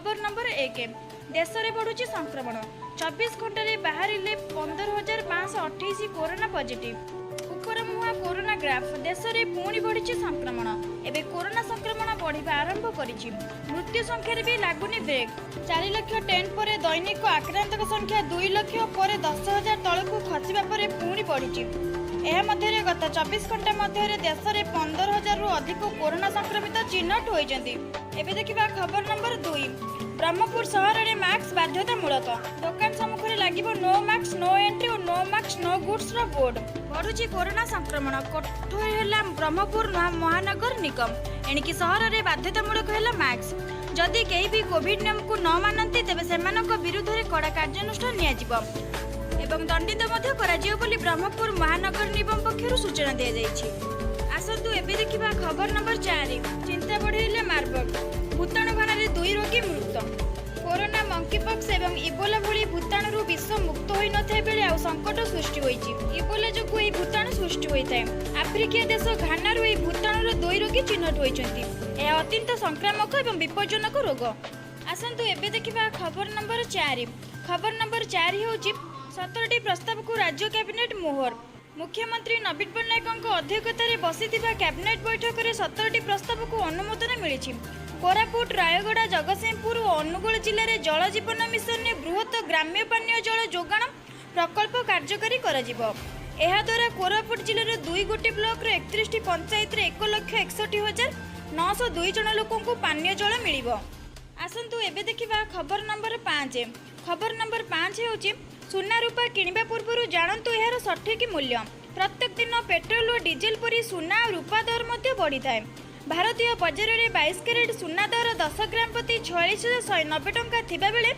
ଖବର ନମ୍ବର 1। ଦେଶରେ ବଢୁଛି ସଂକ୍ରମଣ। 24 ଘଣ୍ଟାରେ ବାହାରିଲେ 15,528 କରୋନା ପଜିଟିଭ। ଉପର ମୁହାଁ କରୋନା ଗ୍ରାଫ। ଦେଶରେ ପୁଣି ବଢିଛି ସଂକ୍ରମଣ। ଏବେ କରୋନା ସଂକ୍ରମଣ ବଢିବା ଆରମ୍ଭ କରିଛି। ମୃତ୍ୟୁ ସଂଖ୍ୟାରେ ବି ଲାଗୁନି ବ୍ରେକ୍। 4 ଲକ୍ଷ ଟେଣ୍ଟ ପରେ ଦୈନିକ ଆକ୍ରାନ୍ତଙ୍କ ସଂଖ୍ୟା 2 ଲକ୍ଷ ପରେ 10,000 ତଳକୁ ଖସିବା ପରେ ପୁଣି ବଢିଛି। ଏହା ମଧ୍ୟରେ ଗତ 24 ଘଣ୍ଟା ମଧ୍ୟରେ ଦେଶରେ 15,000ରୁ ଅଧିକ କରୋନା ସଂକ୍ରମିତ ଚିହ୍ନଟ ହୋଇଛନ୍ତି। ଏବେ ଦେଖିବା ଖବର ନମ୍ବର 2। ବ୍ରହ୍ମପୁର ସହରରେ ମାସ୍କ ବାଧ୍ୟତାମୂଳକ। ଦୋକାନ ସମ୍ମୁଖରେ ଲାଗିବ ନୋ ମାସ୍କ ନୋ ଏଣ୍ଟ୍ରି ଓ ନୋ ମାସ୍କ ନୋ ଗୁଡ୍ସର ବୋର୍ଡ। ବଢୁଛି କରୋନା ସଂକ୍ରମଣ। କଠୋର ହେଲା ବ୍ରହ୍ମପୁର ମହାନଗର ନିଗମ। ଏଣିକି ସହରରେ ବାଧ୍ୟତାମୂଳକ ହେଲା ମାସ୍କ। ଯଦି କେହି ବି କୋଭିଡ ନିୟମକୁ ନ ମାନନ୍ତି, ତେବେ ସେମାନଙ୍କ ବିରୁଦ୍ଧରେ କଡ଼ା କାର୍ଯ୍ୟାନୁଷ୍ଠାନ ନିଆଯିବ ଏବଂ ଦଣ୍ଡିତ ମଧ୍ୟ କରାଯିବ ବୋଲି ବ୍ରହ୍ମପୁର ମହାନଗର ନିଗମ ପକ୍ଷରୁ ସୂଚନା ଦିଆଯାଇଛି। ଆସନ୍ତୁ ଏବେ ଦେଖିବା ଖବର ନମ୍ବର 4। ଚିନ୍ତା ବଢ଼େଇଲେ ମାର୍ବର୍ଗ ଭୂତାଣୁ ଘଣାରେ ଦୁଇ ରୋଗୀ ମୃତ। କରୋନା, ମଙ୍କିପକ୍ସ ଏବଂ ଇବୋଲା ଭଳି ଭୂତାଣୁରୁ ବିଶ୍ୱ ମୁକ୍ତ ହୋଇନଥିବା ବେଳେ ଆଉ ସଙ୍କଟ ସୃଷ୍ଟି ହୋଇଛି। ଇବୋଲା ଯୋଗୁଁ ଏହି ଭୂତାଣୁ ସୃଷ୍ଟି ହୋଇଥାଏ। ଆଫ୍ରିକୀୟ ଦେଶ ଘାନାରୁ ଏହି ଭୂତାଣୁର ଦୁଇ ରୋଗୀ ଚିହ୍ନଟ ହୋଇଛନ୍ତି। ଏହା ଅତ୍ୟନ୍ତ ସଂକ୍ରାମକ ଏବଂ ବିପଜ୍ଜନକ ରୋଗ। ଆସନ୍ତୁ ଏବେ ଦେଖିବା ଖବର ନମ୍ବର 4। ଖବର ନମ୍ବର 4 ହେଉଛି, 17ଟି ପ୍ରସ୍ତାବକୁ ରାଜ୍ୟ କ୍ୟାବିନେଟ୍ ମୋହର। ମୁଖ୍ୟମନ୍ତ୍ରୀ ନବୀନ ପଟ୍ଟନାୟକଙ୍କ ଅଧ୍ୟକ୍ଷତାରେ ବସିଥିବା କ୍ୟାବିନେଟ୍ ବୈଠକରେ 17ଟି ପ୍ରସ୍ତାବକୁ ଅନୁମୋଦନ ମିଳିଛି। କୋରାପୁଟ, ରାୟଗଡ଼ା, ଜଗତସିଂହପୁର ଓ ଅନୁଗୁଳ ଜିଲ୍ଲାରେ ଜଳ ଜୀବନ ମିଶନରେ ବୃହତ ଗ୍ରାମ୍ୟ ପାନୀୟ ଜଳ ଯୋଗାଣ ପ୍ରକଳ୍ପ କାର୍ଯ୍ୟକାରୀ କରାଯିବ। ଏହାଦ୍ୱାରା କୋରାପୁଟ ଜିଲ୍ଲାର ଦୁଇ ଗୋଟି ବ୍ଲକର 31ଟି ପଞ୍ଚାୟତରେ 1,61,902 ଜଣ ଲୋକଙ୍କୁ ପାନୀୟ ଜଳ ମିଳିବ। ଆସନ୍ତୁ ଏବେ ଦେଖିବା ଖବର ନମ୍ବର 5। ଖବର ନମ୍ବର 5 ହେଉଛି, ସୁନା ରୂପା କିଣିବା ପୂର୍ବରୁ ଜାଣନ୍ତୁ ଏହାର ସଠିକ୍ ମୂଲ୍ୟ। ପ୍ରତ୍ୟେକ ଦିନ ପେଟ୍ରୋଲ ଓ ଡିଜେଲ ପରି ସୁନା ଓ ରୂପା ଦର ମଧ୍ୟ ବଢ଼ିଥାଏ। ଭାରତୀୟ ବଜାରରେ 22 କ୍ୟାରେଟ୍ ସୁନା ଦର 10 ଗ୍ରାମ ପ୍ରତି 46,190 ଟଙ୍କା ଥିବାବେଳେ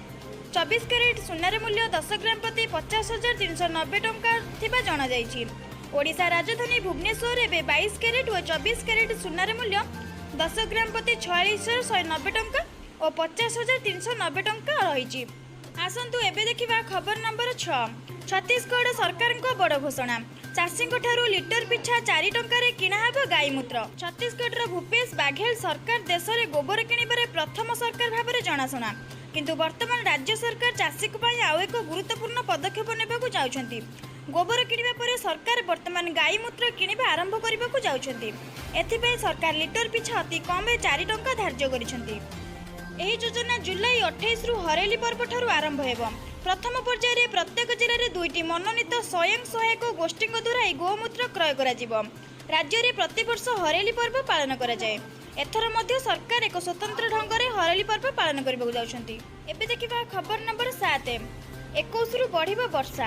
24 କ୍ୟାରେଟ୍ ସୁନାର ମୂଲ୍ୟ 10 ଗ୍ରାମ ପ୍ରତି 50,390 ଟଙ୍କା ଥିବା ଜଣାଯାଇଛି। ଓଡ଼ିଶା ରାଜଧାନୀ ଭୁବନେଶ୍ୱରରେ ଏବେ 22 କ୍ୟାରେଟ୍ ଓ 24 କ୍ୟାରେଟ୍ ସୁନାର ମୂଲ୍ୟ 10 ଗ୍ରାମ ପ୍ରତି 46,190 ଟଙ୍କା ଓ 50,390 ଟଙ୍କା ରହିଛି। ଆସନ୍ତୁ ଏବେ ଦେଖିବା ଖବର ନମ୍ବର 6। ଛତିଶଗଡ଼ ସରକାରଙ୍କ ବଡ଼ ଘୋଷଣା। ଚାଷୀଙ୍କ ଠାରୁ ଲିଟର ପିଛା 4 ଟଙ୍କାରେ କିଣା ହେବ ଗାଈ ମୂତ୍ର। ଛତିଶଗଡ଼ର ଭୂପେଶ ବାଘେଲ ସରକାର ଦେଶରେ ଗୋବର କିଣିବାରେ ପ୍ରଥମ ସରକାର ଭାବରେ ଜଣାଶୁଣା। କିନ୍ତୁ ବର୍ତ୍ତମାନ ରାଜ୍ୟ ସରକାର ଚାଷୀଙ୍କ ପାଇଁ ଆଉ ଏକ ଗୁରୁତ୍ୱପୂର୍ଣ୍ଣ ପଦକ୍ଷେପ ନେବାକୁ ଯାଉଛନ୍ତି। ଗୋବର କିଣିବା ପରେ ସରକାର ବର୍ତ୍ତମାନ ଗାଈ ମୂତ୍ର କିଣିବା ଆରମ୍ଭ କରିବାକୁ ଯାଉଛନ୍ତି। ଏଥିପାଇଁ ସରକାର ଲିଟର ପିଛା ଅତି କମରେ 4 ଟଙ୍କା ଧାର୍ଯ୍ୟ କରିଛନ୍ତି। ଏହି ଯୋଜନା ଜୁଲାଇ 28ରୁ ହରେଲି ପର୍ବଠାରୁ ଆରମ୍ଭ ହେବ। ପ୍ରଥମ ପର୍ଯ୍ୟାୟରେ ପ୍ରତ୍ୟେକ ଜିଲ୍ଲାରେ ଦୁଇଟି ମନୋନୀତ ସ୍ୱୟଂ ସହାୟକ ଗୋଷ୍ଠୀଙ୍କ ଦ୍ୱାରା ଏହି ଗୋମୂତ୍ର କ୍ରୟ କରାଯିବ। ରାଜ୍ୟରେ ପ୍ରତିବର୍ଷ ହରେଲି ପର୍ବ ପାଳନ କରାଯାଏ। ଏଥର ମଧ୍ୟ ସରକାର ଏକ ସ୍ୱତନ୍ତ୍ର ଢଙ୍ଗରେ ହରେଲି ପର୍ବ ପାଳନ କରିବାକୁ ଯାଉଛନ୍ତି। ଏବେ ଦେଖିବା ଖବର ନମ୍ବର 7। 21ରୁ ବଢ଼ିବ ବର୍ଷା।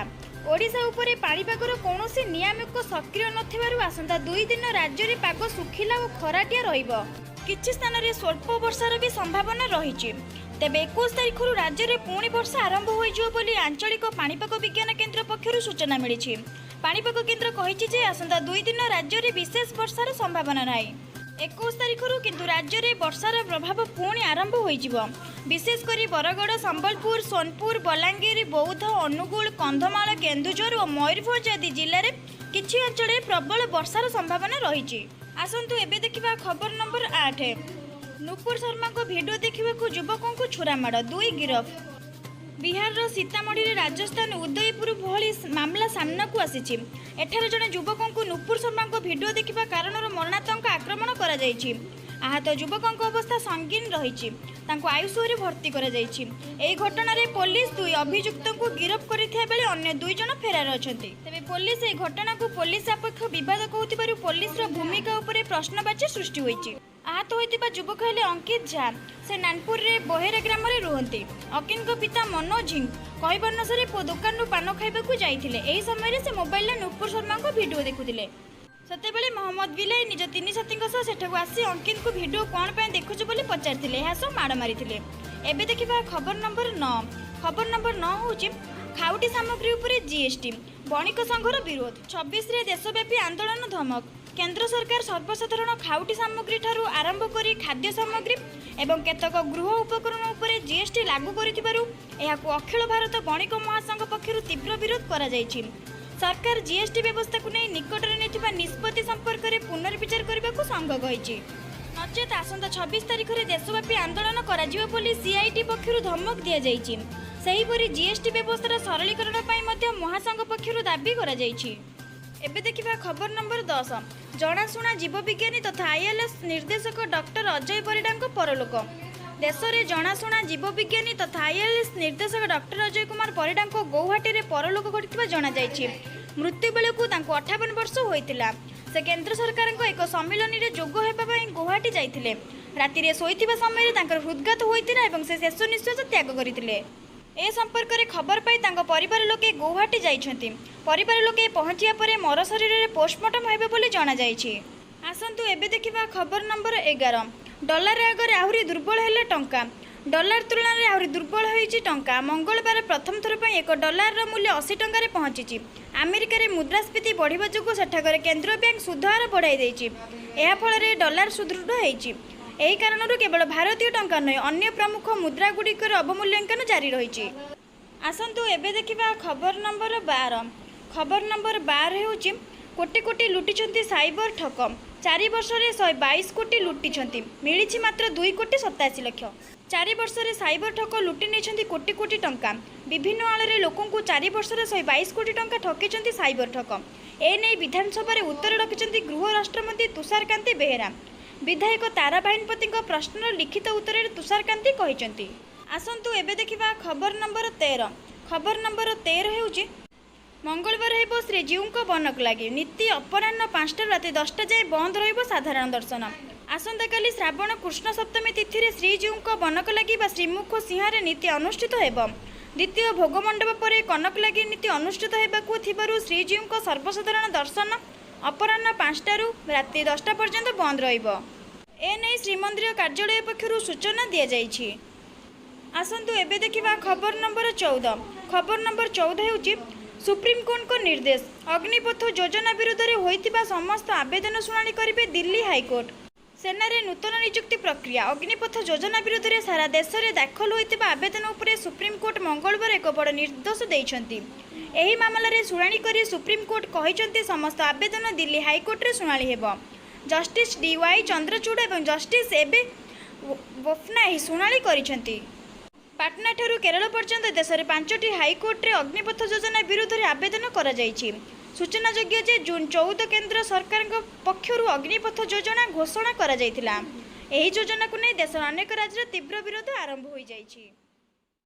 ଓଡ଼ିଶା ଉପରେ ପାଣିପାଗର କୌଣସି ନିୟାମକ ସକ୍ରିୟ ନଥିବାରୁ ଆସନ୍ତା 2 ଦିନ ରାଜ୍ୟରେ ପାଗ ଶୁଖିଲା ଓ ଖରାଟିଆ ରହିବ। କିଛି ସ୍ଥାନରେ ସ୍ୱଳ୍ପ ବର୍ଷାର ବି ସମ୍ଭାବନା ରହିଛି। ତେବେ 21 ତାରିଖରୁ ରାଜ୍ୟରେ ପୁଣି ବର୍ଷା ଆରମ୍ଭ ହୋଇଯିବ ବୋଲି ଆଞ୍ଚଳିକ ପାଣିପାଗ ବିଜ୍ଞାନ କେନ୍ଦ୍ର ପକ୍ଷରୁ ସୂଚନା ମିଳିଛି। ପାଣିପାଗ କେନ୍ଦ୍ର କହିଛି ଯେ ଆସନ୍ତା 2 ଦିନ ରାଜ୍ୟରେ ବିଶେଷ ବର୍ଷାର ସମ୍ଭାବନା ନାହିଁ। 21 ତାରିଖରୁ କିନ୍ତୁ ରାଜ୍ୟରେ ବର୍ଷାର ପ୍ରଭାବ ପୁଣି ଆରମ୍ଭ ହୋଇଯିବ। ବିଶେଷ କରି ବରଗଡ଼, ସମ୍ବଲପୁର, ସୋନପୁର, ବଲାଙ୍ଗୀର, ବୌଦ୍ଧ, ଅନୁଗୁଳ, କନ୍ଧମାଳ, କେନ୍ଦୁଝର ଓ ମୟୂରଭଞ୍ଜ ଆଦି ଜିଲ୍ଲାରେ କିଛି ଅଞ୍ଚଳରେ ପ୍ରବଳ ବର୍ଷାର ସମ୍ଭାବନା ରହିଛି। ଆସନ୍ତୁ ଏବେ ଦେଖିବା ଖବର ନମ୍ବର 8। ନୂପୁର ଶର୍ମାଙ୍କ ଭିଡିଓ ଦେଖିବାକୁ ଯୁବକଙ୍କୁ ଛୁରାମାଡ଼, ଦୁଇ ଗିରଫ। ବିହାରର ସୀତାମଢ଼ିରେ ରାଜସ୍ଥାନ ଉଦୟପୁର ଭଳି ମାମଲା ସାମ୍ନାକୁ ଆସିଛି। ଏଠାରେ ଜଣେ ଯୁବକଙ୍କୁ ନୂପୁର ଶର୍ମାଙ୍କ ଭିଡିଓ ଦେଖିବା କାରଣରୁ ମରଣାନ୍ତକ ଆକ୍ରମଣ କରାଯାଇଛି। ଆହତ ଯୁବକଙ୍କ ଅବସ୍ଥା ସଙ୍ଗୀନ ରହିଛି। ତାଙ୍କୁ ଆଇସିୟୁରେ ଭର୍ତ୍ତି କରାଯାଇଛି। ଏହି ଘଟଣାରେ ପୋଲିସ ଦୁଇ ଅଭିଯୁକ୍ତଙ୍କୁ ଗିରଫ କରିଥିବା ବେଳେ ଅନ୍ୟ ଦୁଇ ଜଣ ଫେରାର ଅଛନ୍ତି। ତେବେ ପୋଲିସ ଏହି ଘଟଣାକୁ ପୋଲିସ ଆପୋଷ ବିବାଦ କହୁଥିବାରୁ ପୋଲିସର ଭୂମିକା ଉପରେ ପ୍ରଶ୍ନବାଚୀ ସୃଷ୍ଟି ହୋଇଛି। ଆହତ ହୋଇଥିବା ଯୁବକ ହେଲେ ଅଙ୍କିତ ଝା। ସେ ନାନପୁରରେ ବୋହେରା ଗ୍ରାମରେ ରୁହନ୍ତି। ଅଙ୍କିତଙ୍କ ପିତା ମନୋଜ ଝିଙ୍କ କହିବା ଅନୁସାରେ, ପୁଅ ଦୋକାନରୁ ପାନ ଖାଇବାକୁ ଯାଇଥିଲେ। ଏହି ସମୟରେ ସେ ମୋବାଇଲରେ ନୂପୁର ଶର୍ମାଙ୍କ ଭିଡିଓ ଦେଖୁଥିଲେ। ସେତେବେଳେ ମହମ୍ମଦ ବିଲାଇ ନିଜ ତିନି ସାଥୀଙ୍କ ସହ ସେଠାକୁ ଆସି ଅଙ୍କିତଙ୍କୁ ଭିଡିଓ କ'ଣ ପାଇଁ ଦେଖୁଛୁ ବୋଲି ପଚାରିଥିଲେ। ଏହା ସହ ମାଡ଼ ମାରିଥିଲେ। ଏବେ ଦେଖିବା ଖବର ନମ୍ବର 9। ଖବର ନମ୍ବର 9 ହେଉଛି, ଖାଉଟି ସାମଗ୍ରୀ ଉପରେ ଜିଏସଟି, ବଣିକ ସଂଘର ବିରୋଧ। 26ରେ ଦେଶବ୍ୟାପୀ ଆନ୍ଦୋଳନ ଧମକ। କେନ୍ଦ୍ର ସରକାର ସର୍ବସାଧାରଣ ଖାଉଟି ସାମଗ୍ରୀ ଠାରୁ ଆରମ୍ଭ କରି ଖାଦ୍ୟ ସାମଗ୍ରୀ ଏବଂ କେତେକ ଗୃହ ଉପକରଣ ଉପରେ ଜିଏସଟି ଲାଗୁ କରିଥିବାରୁ ଏହାକୁ ଅଖିଳ ଭାରତ ବଣିକ ମହାସଂଘ ପକ୍ଷରୁ ତୀବ୍ର ବିରୋଧ କରାଯାଇଛି। ସରକାର ଜିଏସଟି ବ୍ୟବସ୍ଥାକୁ ନେଇ ନିକଟରେ ନେଇଥିବା ନିଷ୍ପତ୍ତି ସମ୍ପର୍କରେ ପୁନର୍ବିଚାର କରିବାକୁ ସଂଘ କହିଛି। ନଚେତ୍ ଆସନ୍ତା 26 ତାରିଖରେ ଦେଶବ୍ୟାପୀ ଆନ୍ଦୋଳନ କରାଯିବ ବୋଲି ସିଆଇଟି ପକ୍ଷରୁ ଧମକ ଦିଆଯାଇଛି। ସେହିପରି ଜିଏସ୍ଟି ବ୍ୟବସ୍ଥାର ସରଳୀକରଣ ପାଇଁ ମଧ୍ୟ ମହାସଂଘ ପକ୍ଷରୁ ଦାବି କରାଯାଇଛି। ଏବେ ଦେଖିବା ଖବର ନମ୍ବର 10। ଜଣାଶୁଣା ଜୀବବିଜ୍ଞାନୀ ତଥା ଆଇଏଲ୍ଏସ୍ ନିର୍ଦ୍ଦେଶକ ଡକ୍ଟର ଅଜୟ ପରିଡ଼ାଙ୍କ ପରଲୋକ। ଦେଶରେ ଜଣାଶୁଣା ଜୀବବିଜ୍ଞାନୀ ତଥା ଆଇଏଲ୍ଏସ୍ ନିର୍ଦ୍ଦେଶକ ଡକ୍ଟର ଅଜୟ କୁମାର ପରିଡ଼ାଙ୍କ ଗୌହାଟୀରେ ପରଲୋକ ଘଟିଥିବା ଜଣାଯାଇଛି। ମୃତ୍ୟୁ ବେଳକୁ ତାଙ୍କୁ 58 ବର୍ଷ ହୋଇଥିଲା। ସେ କେନ୍ଦ୍ର ସରକାରଙ୍କ ଏକ ସମ୍ମିଳନୀରେ ଯୋଗ ହେବା ପାଇଁ ଗୌହାଟୀ ଯାଇଥିଲେ। ରାତିରେ ଶୋଇଥିବା ସମୟରେ ତାଙ୍କର ହୃଦଘାତ ହୋଇଥିଲା ଏବଂ ସେ ଶେଷ ନିଶ୍ୱାସ ତ୍ୟାଗ କରିଥିଲେ। ଏ ସମ୍ପର୍କରେ ଖବର ପାଇ ତାଙ୍କ ପରିବାର ଲୋକେ ଗୌହାଟୀ ଯାଇଛନ୍ତି। ପରିବାର ଲୋକେ ପହଞ୍ଚିବା ପରେ ମରଶରୀରରେ ପୋଷ୍ଟମର୍ଟମ ହେବ ବୋଲି ଜଣାଯାଇଛି। ଆସନ୍ତୁ ଏବେ ଦେଖିବା ଖବର ନମ୍ବର 11। ଡଲାର ଆଗରେ ଆହୁରି ଦୁର୍ବଳ ହେଲା ଟଙ୍କା। ଡଲାର ତୁଳନାରେ ଆହୁରି ଦୁର୍ବଳ ହୋଇଛି ଟଙ୍କା। ମଙ୍ଗଳବାର ପ୍ରଥମ ଥର ପାଇଁ ଏକ ଡଲାରର ମୂଲ୍ୟ 80 ଟଙ୍କାରେ ପହଞ୍ଚିଛି। ଆମେରିକାରେ ମୁଦ୍ରାସ୍ଫୀତି ବଢ଼ିବା ଯୋଗୁଁ ସେଠାକାର କେନ୍ଦ୍ରୀୟ ବ୍ୟାଙ୍କ ସୁଧହାର ବଢ଼ାଇ ଦେଇଛି। ଏହାଫଳରେ ଡଲାର ସୁଦୃଢ଼ ହୋଇଛି। ଏହି କାରଣରୁ କେବଳ ଭାରତୀୟ ଟଙ୍କା ନୁହେଁ, ଅନ୍ୟ ପ୍ରମୁଖ ମୁଦ୍ରାଗୁଡ଼ିକର ଅବମୂଲ୍ୟାଙ୍କନ ଜାରି ରହିଛି। ଆସନ୍ତୁ ଏବେ ଦେଖିବା ଖବର ନମ୍ବର 12। ଖବର ନମ୍ବର 12 ହେଉଛି, କୋଟି କୋଟି ଲୁଟିଛନ୍ତି ସାଇବର ଠକ। 4 ବର୍ଷରେ 122 କୋଟି ଲୁଟିଛନ୍ତି, ମିଳିଛି ମାତ୍ର 2 କୋଟି 87 ଲକ୍ଷ। 4 ବର୍ଷରେ ସାଇବର ଠକ ଲୁଟି ନେଇଛନ୍ତି କୋଟି କୋଟି ଟଙ୍କା। ବିଭିନ୍ନ ଆଳରେ ଲୋକଙ୍କୁ 4 ବର୍ଷରେ 122 କୋଟି ଟଙ୍କା ଠକିଛନ୍ତି ସାଇବର ଠକ। ଏନେଇ ବିଧାନସଭାରେ ଉତ୍ତର ରଖିଛନ୍ତି ଗୃହ ରାଷ୍ଟ୍ରମନ୍ତ୍ରୀ ତୁଷାରକାନ୍ତି ବେହେରା। ବିଧାୟକ ତାରା ବାହିନୀପତିଙ୍କ ପ୍ରଶ୍ନର ଲିଖିତ ଉତ୍ତରରେ ତୁଷାରକାନ୍ତି କହିଛନ୍ତି। ଆସନ୍ତୁ ଏବେ ଦେଖିବା ଖବର ନମ୍ବର 13। ଖବର ନମ୍ବର 13 ହେଉଛି, ମଙ୍ଗଳବାର ହେବ ଶ୍ରୀଜୀଉଙ୍କ ବନକ ଲାଗି ନୀତି। ଅପରାହ୍ନ 5ଟାରୁ ରାତି 10ଟା ଯାଏଁ ବନ୍ଦ ରହିବ ସାଧାରଣ ଦର୍ଶନ। ଆସନ୍ତାକାଲି ଶ୍ରାବଣ କୃଷ୍ଣ ସପ୍ତମୀ ତିଥିରେ ଶ୍ରୀଜୀଉଙ୍କ ବନକ ଲାଗି ବା ଶ୍ରୀମୁଖ ସିଂହାରେ ନୀତି ଅନୁଷ୍ଠିତ ହେବ। ଦ୍ୱିତୀୟ ଭୋଗମଣ୍ଡପ ପରେ କନକ ଲାଗି ନୀତି ଅନୁଷ୍ଠିତ ହେବାକୁ ଥିବାରୁ ଶ୍ରୀଜୀଉଙ୍କ ସର୍ବସାଧାରଣ ଦର୍ଶନ ଅପରାହ୍ନ 5ଟାରୁ ରାତି 10ଟା ପର୍ଯ୍ୟନ୍ତ ବନ୍ଦ ରହିବ। ଏନେଇ ଶ୍ରୀମନ୍ଦିର କାର୍ଯ୍ୟାଳୟ ପକ୍ଷରୁ ସୂଚନା ଦିଆଯାଇଛି। ଆସନ୍ତୁ ଏବେ ଦେଖିବା ଖବର ନମ୍ବର 14। ଖବର ନମ୍ବର 14 ହେଉଛି, ସୁପ୍ରିମକୋର୍ଟଙ୍କ ନିର୍ଦ୍ଦେଶ, ଅଗ୍ନିପଥ ଯୋଜନା ବିରୁଦ୍ଧରେ ହୋଇଥିବା ସମସ୍ତ ଆବେଦନ ଶୁଣାଣି କରିବେ ଦିଲ୍ଲୀ ହାଇକୋର୍ଟ। ସେନାରେ ନୂତନ ନିଯୁକ୍ତି ପ୍ରକ୍ରିୟା ଅଗ୍ନିପଥ ଯୋଜନା ବିରୁଦ୍ଧରେ ସାରା ଦେଶରେ ଦାଖଲ ହୋଇଥିବା ଆବେଦନ ଉପରେ ସୁପ୍ରିମକୋର୍ଟ ମଙ୍ଗଳବାର ଏକ ବଡ଼ ନିର୍ଦ୍ଦେଶ ଦେଇଛନ୍ତି। ଏହି ମାମଲାରେ ଶୁଣାଣି କରି ସୁପ୍ରିମକୋର୍ଟ କହିଛନ୍ତି, ସମସ୍ତ ଆବେଦନ ଦିଲ୍ଲୀ ହାଇକୋର୍ଟରେ ଶୁଣାଣି ହେବ। ଜଷ୍ଟିସ୍ ଡି ୱାଇ ଚନ୍ଦ୍ରଚୂଡ଼ ଏବଂ ଜଷ୍ଟିସ୍ ଏ ବୋପନ୍ନା ଏହି ଶୁଣାଣି କରିଛନ୍ତି। ପାଟନାଠାରୁ କେରଳ ପର୍ଯ୍ୟନ୍ତ ଦେଶରେ ପାଞ୍ଚଟି ହାଇକୋର୍ଟରେ ଅଗ୍ନିପଥ ଯୋଜନା ବିରୁଦ୍ଧରେ ଆବେଦନ କରାଯାଇଛି। ସୂଚନାଯୋଗ୍ୟ ଯେ ଜୁନ୍ 14 କେନ୍ଦ୍ର ସରକାରଙ୍କ ପକ୍ଷରୁ ଅଗ୍ନିପଥ ଯୋଜନା ଘୋଷଣା କରାଯାଇଥିଲା। ଏହି ଯୋଜନାକୁ ନେଇ ଦେଶର ଅନେକ ରାଜ୍ୟରେ ତୀବ୍ର ବିରୋଧ ଆରମ୍ଭ ହୋଇଯାଇଛି।